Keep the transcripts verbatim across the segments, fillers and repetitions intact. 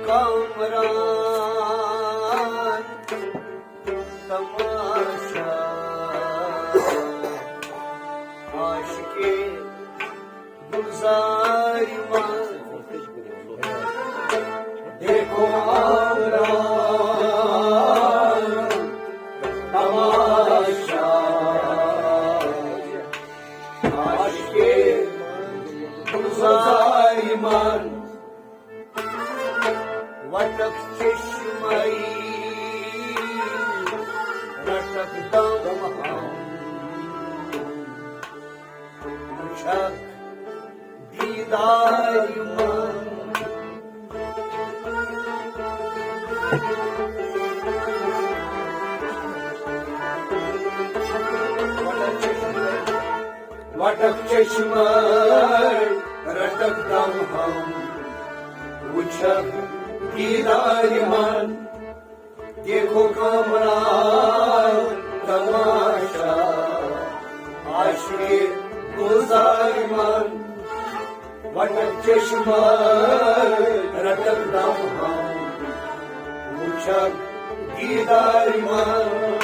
کامران تماشا، عاشقِ گلزارِ من۔ دیکھو کامران تماشا، عاشقِ گلزارِ من۔ وٹک چشمے، رٹک دم ہم، وچھک دیدارِ من۔ وٹک چشمے، رٹک دم ہم، وچھک دیدارِ من۔ دیکھو کامران تماشا، عاشقِ گلزارِ من۔ وٹک چشمے، رٹک دم ہم، وچھک دیدارِ من۔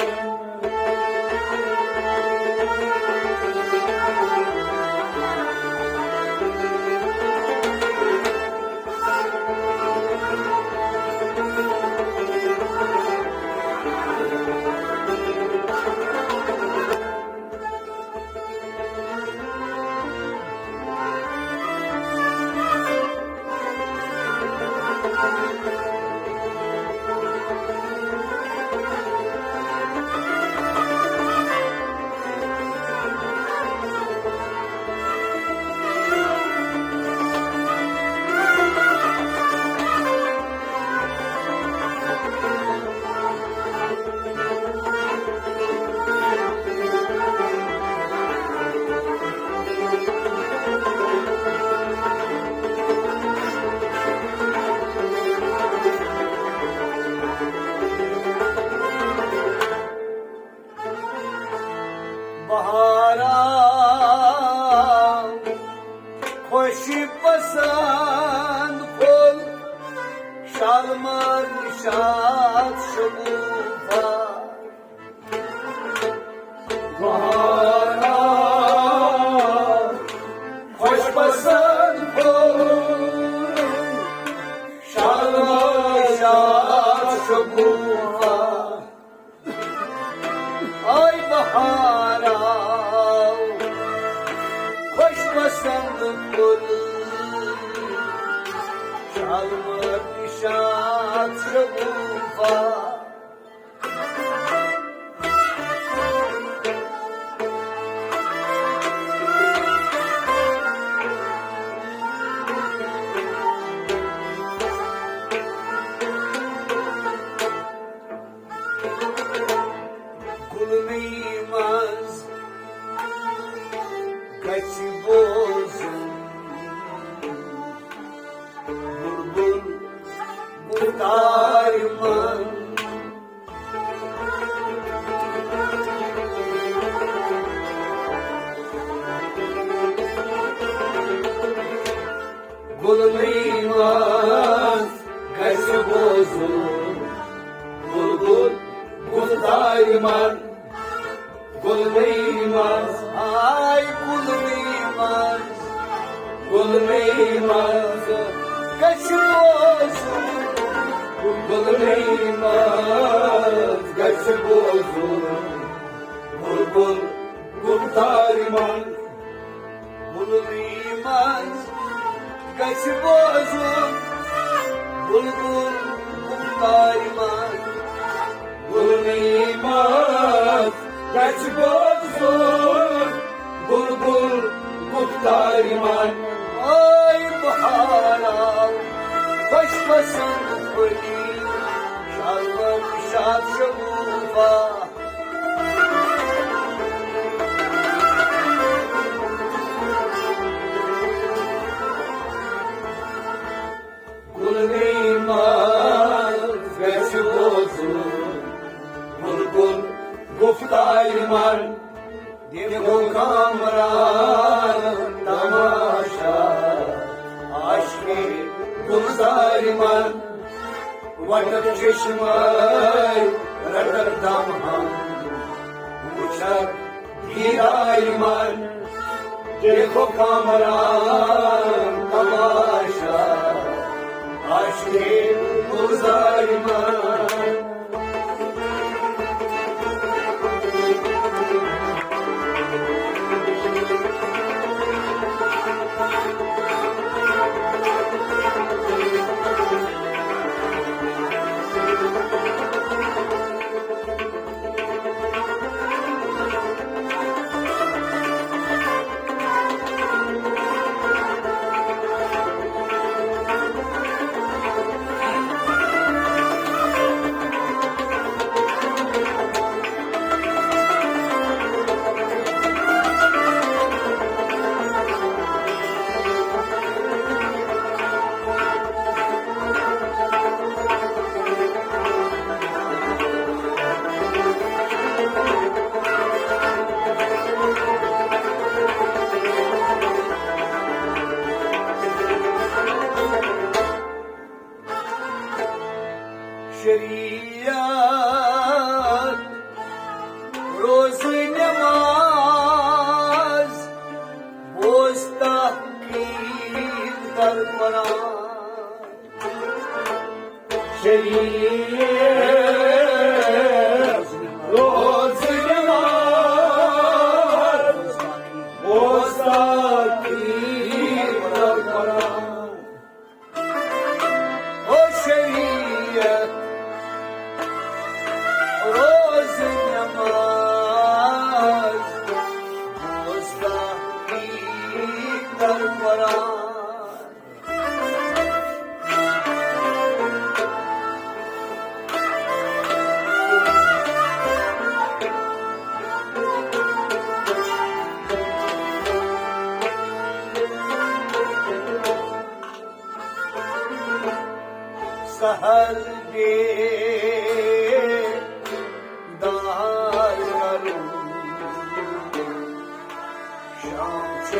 بہارا، خوش پسند پھول، شالمار نشاط شگوفہ۔ بہارا، خوش پسند پھول، شالمار نشاط شگوفہ۔ آے بہارا، خوش پسند پھول، شالمار نشاط شگوفہ۔ گُلنٕے منٛز گژھِ بوزُن بُلبُل گُلزارِ منٛز۔ گُلنٕے منٛز گژھِ بوزُن بُلبُل گُلزارِ منٛز۔ گُلنٕے منٛز، آے گُلنٕے منٛز، گُلنٕے منٛز گژھِ بوزُن، گُلنٕے منٛز گژھِ بوزُن بُلبُل گُلزارِ منٛز۔ گُلنٕے منٛز گژھِ بوزُن بُلبُل گُلزارِ منٛز۔ گُلنٕے منٛز گژھِ بوزُن بُلبُل گُلزارِ منٛز۔ آے بہارا، خوش پسند پھوٚلہِ، شالمار نشاط شگوفہ۔ گُلنٕے منٛز گژھِ بوزُن بُلبُل گُلزارِ منٛز۔ دیکھو کامران تماشا، عاشقِ گُلزارِ منٛز۔ وٹک چشمے رٹک دم ہم وچھک دیدار من، دیکھو کامران تماشا عاشق گلزار من۔ شریعت روز نماز، بوز تحقیق در قرآن۔ شریعت روز نماز، بوز تحقیق در قرآن۔ او شریعت روز نماز، بوز تحقیق در قرآن۔ سحر بیدار کرو، شام چھ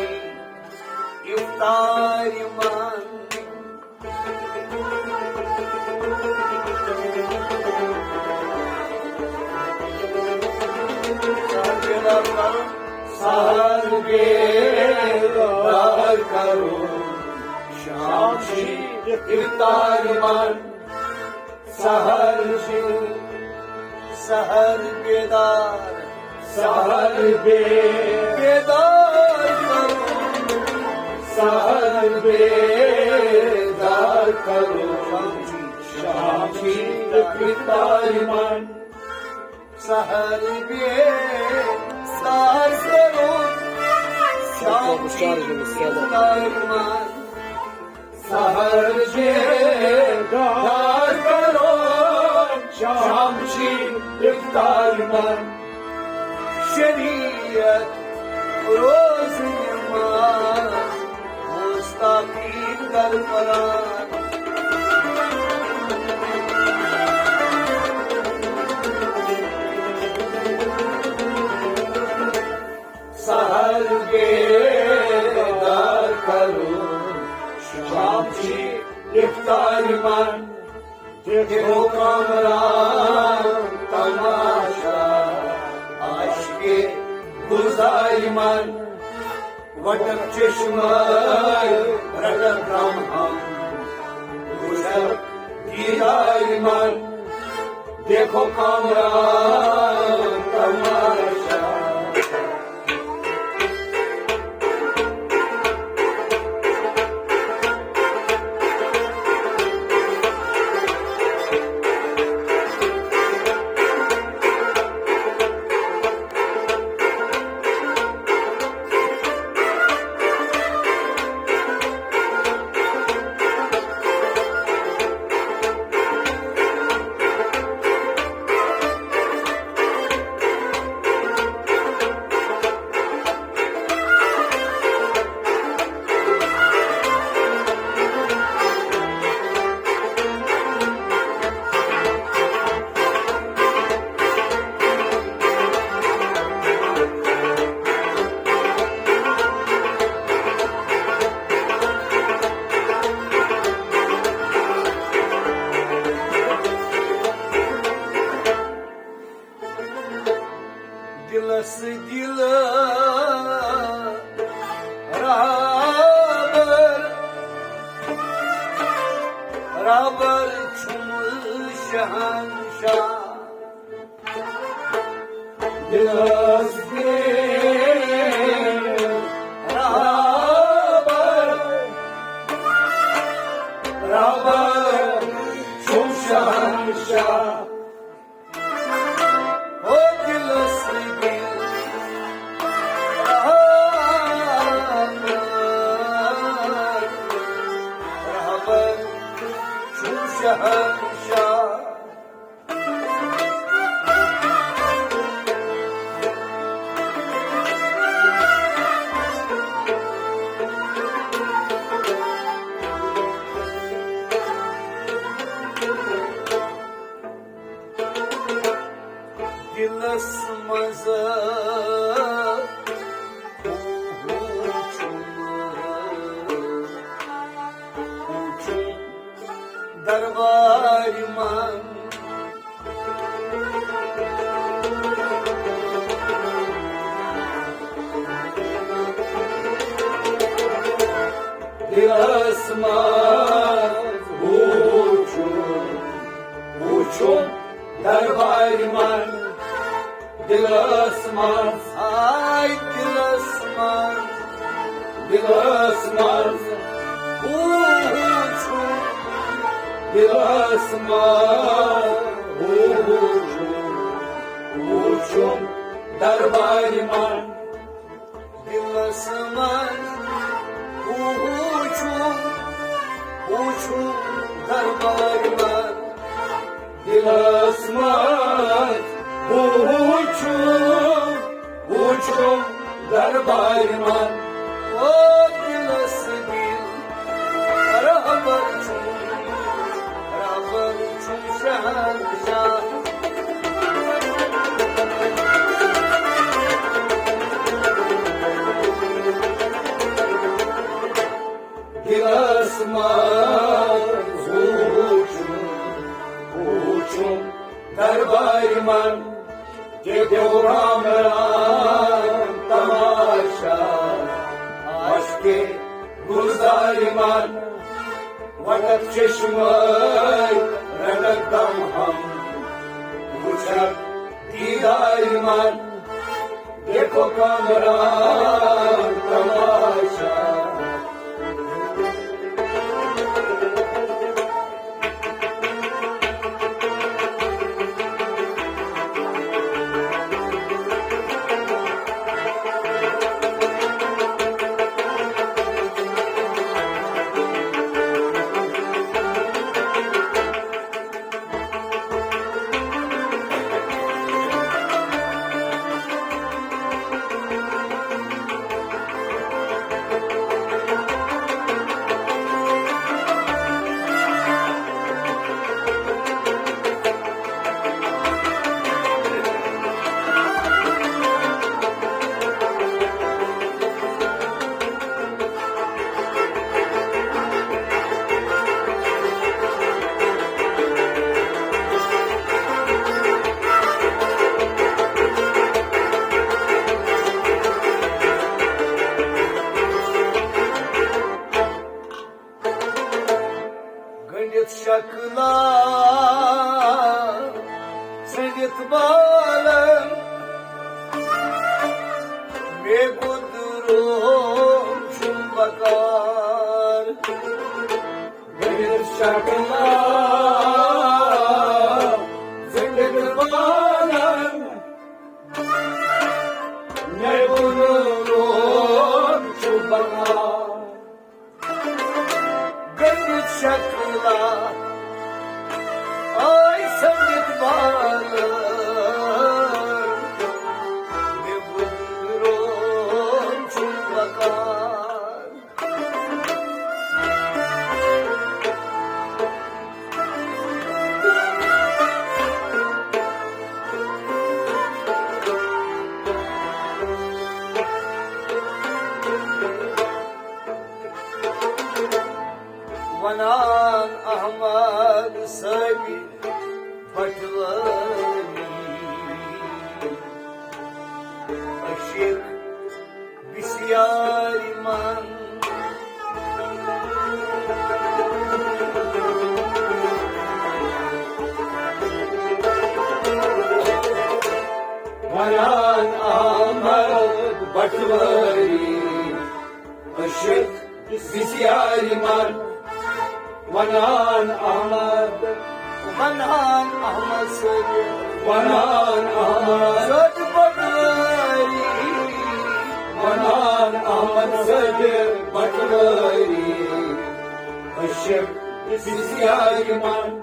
افطار من۔ سحر بیدار کرو، شام چھ افطار من۔ سحر چھ، سحر بیدار، سحر بے-، بیدار کرو، سحر بیدار کرو، شام چھ افطار من۔ سحر بیدار کرو، شام چھ افطار من۔ سحر بیدار کرو، شام چھ افطار من۔ شریعت روز نماز، بوز تحقیق در قرآن۔ سحر بیدار کرو، شام چھ افطار من۔ دیکھو کامران تماشا عاشق گلزار من۔ وٹک چشمے رٹک دم ہم وچھک دیدار من۔ دیکھو کامران تماشا۔ دِل رہبر، رہبر چھُم شہنشاہ۔ دِلس دِل رہبر، رہبر چھُم شہنشاہ۔ او دِلس دِل رہبر، رہبر چھُم شہنشاہ۔ دِلس منٛز دربارِ منٛز۔ دِلس منٛز وُچھُم، وُچھُم دربارِ منٛز۔ دِلس منٛز، آے دِلس منٛز، دِلس منٛز، ہو، ہو چھُم، دِلس منٛز، ہو، ہو چھُم، ہو چھُم دربارِ منٛز۔ دِلس منٛز، ہو، ہو چھُم، ہو چھُم دربارِ منٛز۔ دِلس منٛز بہٕ وُچھُم، وُچھُم دربارِ منٛز۔ او دِلس دِل رہبر چھُم، رہبر چھُم شہنشاہ۔ دِلس منٛز وُچھُم، وُچھُم دربارِ منٛز، کہِ دیو کامران تماشا، عشقِ گُلزارِ منٛز، وَٹَکھ چشمے رَٹَکھ دم ہم، وُچھَکھ دیدارِ منٛز۔ دیکھو کامران تماشا۔ گٔنڈِتھ شکلا ژٔنڈِتھ بالن، مےٚ گُدروم چھُم بکار۔ گٔنڈِتھ شکلا ژٔنڈِتھ بالن، مےٚ گُدروم چھُم بکار۔ گٔنڈِتھ شکلا آے سٔمِتھ بالن، مےٚ گُزرُن چھُ بکار۔ ونان احمد صٲبِ پٹوٲری، بسیاری من. ونان احمد بٹواری، عشق بسیاری من. ونان احمد، ونان احمد سید، ونان احمد سید بٹواری، ونان احمد سید بٹواری، عشق بسیاری من.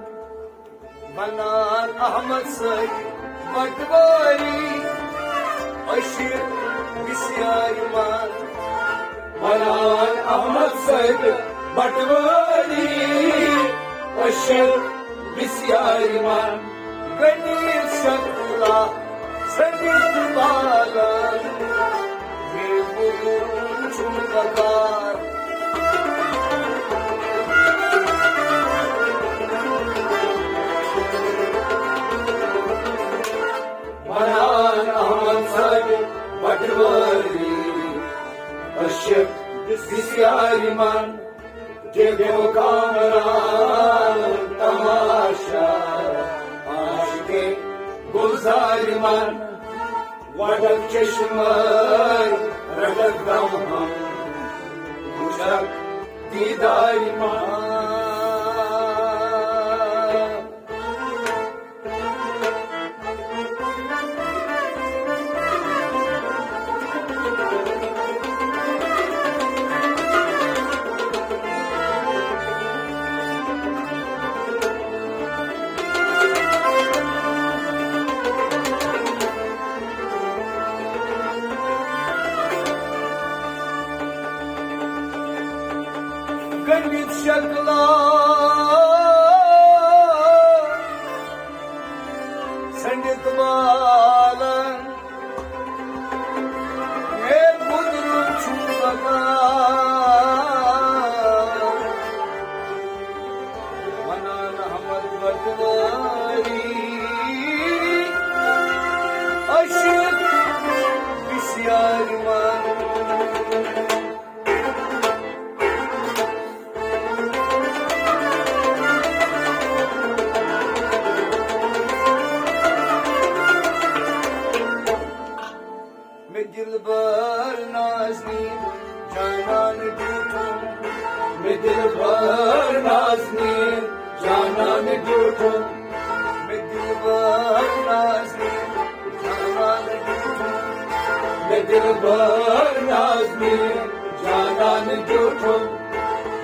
ونان احمد سید بٹواری، عشق بسیاری من. ونان احمد سید بٹواری، عشق بسیاری من. گنی شکلا سنگت بالن، یہ بزرگ چون بکار. ونان احمد سید بٹواری، عشق بسیاری من. دیکھو کامران تماشا، عاشق گلزار من. وڈک چشمہ رٹک دم ہم، وچھک دیدار من. گنڈت شکلا سنڈت بالن، اے بزرگ چھُ پکان۔ ونان احمد بٹواری، عشق بسیار من۔ مےٚ دِلبر نازنیٖن جانان ڈیوٗٹھُم۔ مےٚ دِلبر نازنیٖن جانان ڈیوٗٹھُم۔ مےٚ دِلبر نازنیٖن جانان ڈیوٗٹھُم۔ مےٚ دِلبر نازنیٖن جانان ڈیوٗٹھُم۔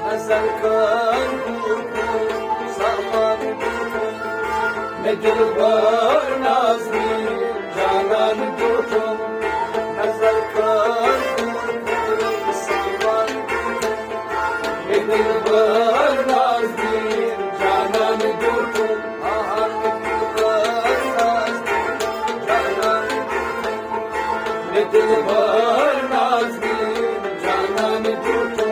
نظر کر دوٗر کُن سامان ڈیوٗٹھُم۔ مےٚ دِلبر نازنیٖن جانان ڈیوٗٹھُم۔ نظر کر دوٗر کُن سامان ڈیوٗٹھُم۔ مےٚ دِلبر نازنیٖن جانان ڈیوٗٹھُم۔ آہا، مےٚ دِلبر نازنیٖن جانان ڈیوٗٹھُم۔ مےٚ دِلبر نازنیٖن جانان ڈیوٗٹھُم۔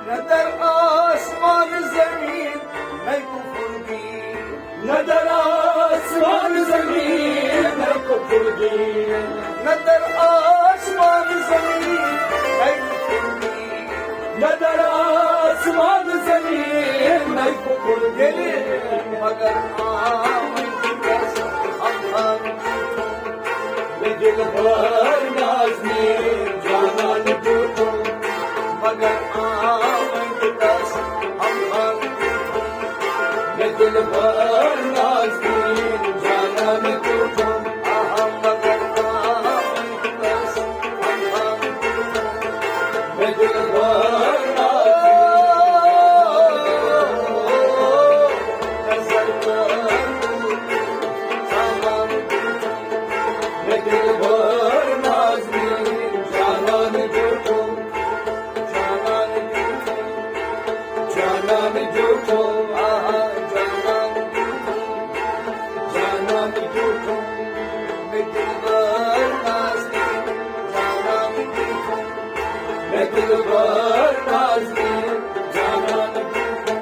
نہ در آسمان زمین نہ کفر دین۔ نہ در آسمان زمین نہ کفر دین۔ نہ در آسمان زمین نہ کفر دین۔ نہ در آسمان زمین نہ کفر دین۔ مگر آمد کس ہم ہم مےٚ دِلبر نازنیٖن جانان ڈیوٗٹھُم۔ مگر آمد کس ہم ہم ڈیوٗٹھُم۔ مےٚ دِلبر نازنیٖن جانان ڈیوٗٹھُم۔ آہا، مگر آمد کس ہم ہم ڈیوٗٹھُم۔ مےٚ دِلبر نازنیٖن نظر کر مےٚ دِلبر نازنیٖن جانان ڈیوٗٹھُم، جانان ڈیوٗٹھُم، جانان ڈیوٗٹھُم۔ مےٚ دِلبر نازنیٖن جانان بیوٗٹھُم۔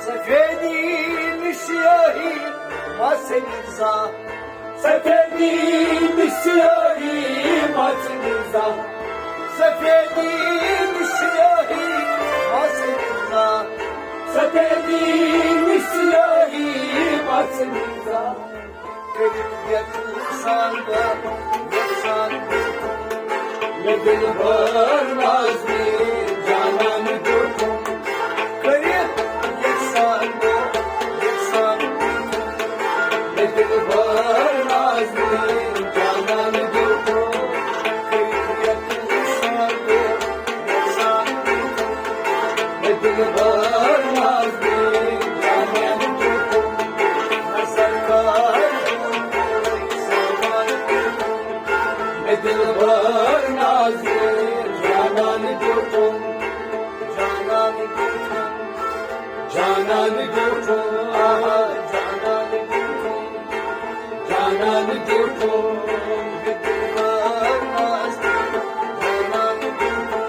سفیدی نِش سیاہی مَژٕنۍ زانٛہہ۔ سفیدی نِش سیاہی مَژٕنۍ زانٛہہ۔ سفیدی نِش سیاہی مَژٕنۍ زانٛہہ۔ سفیدی نِش سیاہی مَژٕنۍ زانٛہہ۔ کٔرِتھ یقین سان بہٕ یژھان بیوٗٹھُم۔ مےٚ دِلبر نازنیٖن جانان بیوٗٹھُم۔ کٔرِتھ یژھان بہٕ یژھان بیوٗٹھُم۔ مےٚ دِلبر نازنیٖن جانان بیوٗٹھُم۔ کٔرِتھ یقین سان بہٕ یژھان بیوٗٹھُم۔ مےٚ دِلبر نازنیٖن جانان بیوٗٹھُم۔ نظر کر دوٗر پورٕے سامان بیوٗٹھُم۔ مےٚ دِلبر نازنیٖن جانان بیوٗٹھُم۔ جانان بیوٗٹھُم۔ جانان بیوٗٹھُم۔ آہا، جانان بیوٗٹھُم۔ جانان بیوٗٹھُم۔ مےٚ دِلبر نازنیٖن جانان بیوٗٹھُم۔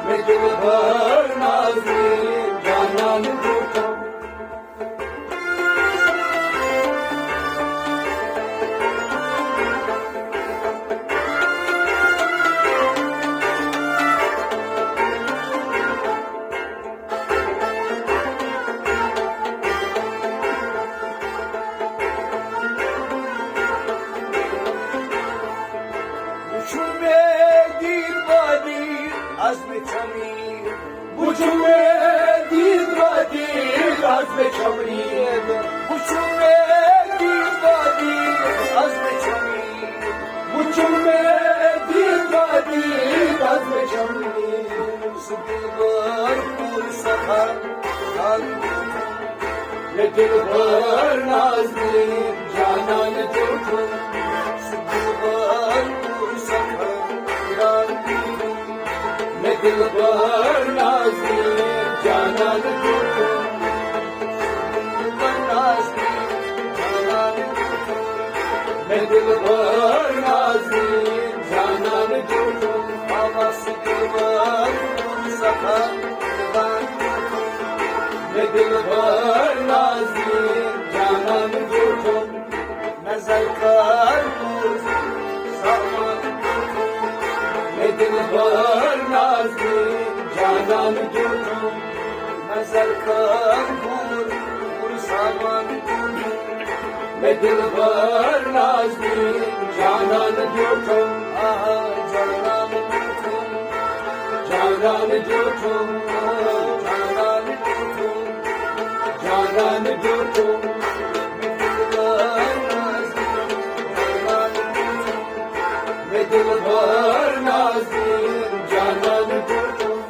مےٚ دِلبر نازنیٖن جانان بیوٗٹھُم۔ وٕچھُم مےٚ دیٖد بادیٖد از مےٚ چھَم عیٖد۔ وٕچھُم مےٚ دیٖد بادیٖد از مےٚ چھَم عیٖد۔ وٕچھُم مےٚ دیٖد بادیٖد از مےٚ چھَم عیٖد۔ وٕچھُم مےٚ دیٖد بادیٖد از مےٚ چھَم عیٖد۔ سُہ دِلبر پوٗرٕ سفر۔ مےٚ دِلبر نازنیٖن جانان بیوٗٹھُم۔ سُہ دِلبر پوٗرٕ سفر۔ مےٚ دِلبر نازنیٖن جانان بیوٗٹھُم۔ دِلبر نازنیٖن جانان بیوٗٹھُم۔ مےٚ دِلبر نازنیٖن جانان بیوٗٹھُم۔ آوا سُہ دِلبر پوٗرٕ سفر۔ مےٚ دِلبر نازنیٖن جانان بیوٗٹھُم۔ نظر کر پوٗرٕ سامان بیوٗٹھُم۔ مےٚ دِلبر نازنیٖن جانان بیوٗٹھُم۔ نظر کر پوٗرٕ سامان بیوٗٹھُم۔ مےٚ دِلبر نازنیٖن جانان بیوٗٹھُم۔ آہا، جانان بیوٗٹھُم۔ جانان بیوٗٹھُم۔ جانان بیوٗٹھُم۔ جانان بیوٗٹھُم۔ مےٚ دِلبر نازنیٖن جانان بیوٗٹھُم۔ مےٚ دِلبر نازنیٖن جانان بیوٗٹھُم۔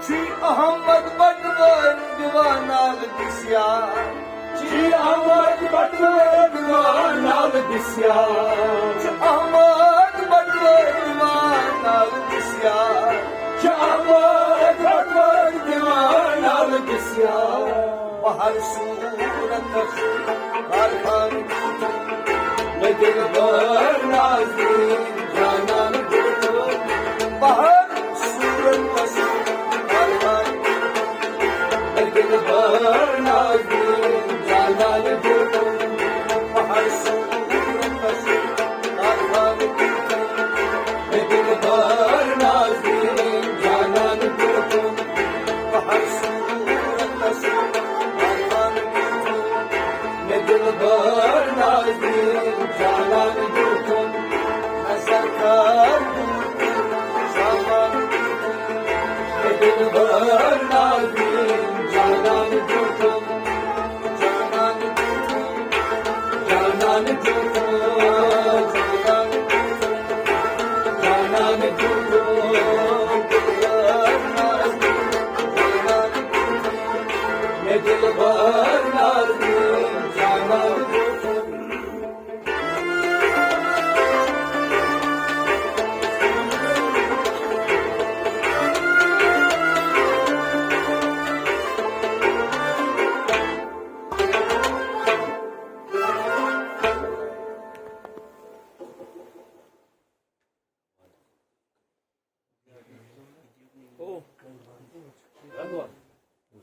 چھُے احمد بٹوٲرۍ دِوان نالہٕ بِسیار۔ چھُے احمد بٹوٲرۍ دِوان نالہٕ بِسیار۔ چھُ احمد بٹوٲرۍ دِوان نالہٕ بِسیار۔ چھُ احمد بٹوٲرۍ دِوان نالہٕ بِسیار۔ بہر صوٗرتس کر خان بیوٗٹھُم۔ مےٚ دِلبر نازنیٖن جانان بیوٗٹھُم۔ بہر صوٗرتس کر خان بیوٗٹھُم۔ مےٚ دِلبر نازنیٖن جانان بیوٗٹھُم۔ بہر صوٗرتس کر خان بیوٗٹھُم۔ مےٚ دِلبر نازنیٖن جانان بیوٗٹھُم۔ بہر صوٗرتس کر خان بیوٗٹھُم۔ مےٚ دِلبر نازنیٖن جانان بیوٗٹھُم۔ نظر کر دوٗر کُن، سامان